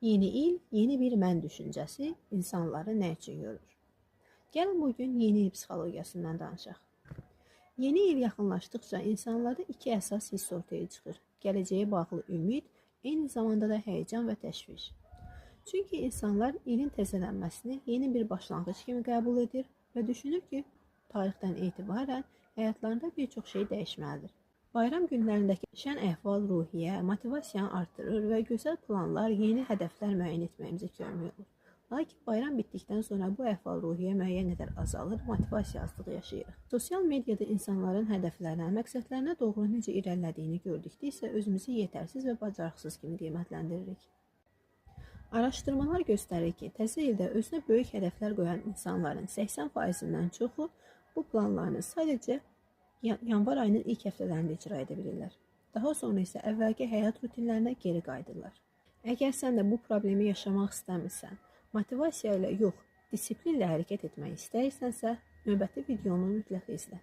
Yeni il, yeni bir mən düşüncəsi insanları nə üçün yorur? Gəlin bugün yeni il psixologiyasından danışaq. Yeni il yaxınlaşdıqca insanlarda iki əsas hiss ortaya çıxır. Gələcəyə bağlı ümid, eyni zamanda da həyəcan və təşviş. Çünki insanlar ilin təzələnməsini yeni bir başlanğıc kimi qəbul edir və düşünür ki, tarixdən etibarən həyatlarında bir çox şey dəyişməlidir. Bayram günlərindəki şən əhval-ruhiyyə motivasiyanı artırır və gözəl planlar, yeni hədəflər müəyyən etməyimizə kömək olur. Lakin bayram bitdikdən sonra bu əhval-ruhiyyə müəyyən qədər azalır, motivasiya azlığı yaşayırıq. Sosial mediada insanların hədəflərinə, məqsədlərinə doğru necə irəlilədiyini gördükdə isə özümüzü yetərsiz və bacarıqsız kimi qiymətləndiririk. Araşdırmalar göstərir ki, təzə ildə özünə böyük hədəflər qoyan insanların 80%-dən çoxu bu planlarını sadəcə yanvar ayının ilk həftələrində icra edə bilirlər. Daha sonra isə əvvəlki həyat rutinlərinə geri qayıdırlar. Əgər sən də bu problemi yaşamaq istəmirsən, motivasiya ilə yox, disiplinlə hərəkət etmək istəyirsənsə, növbəti videonu mütləq izlə.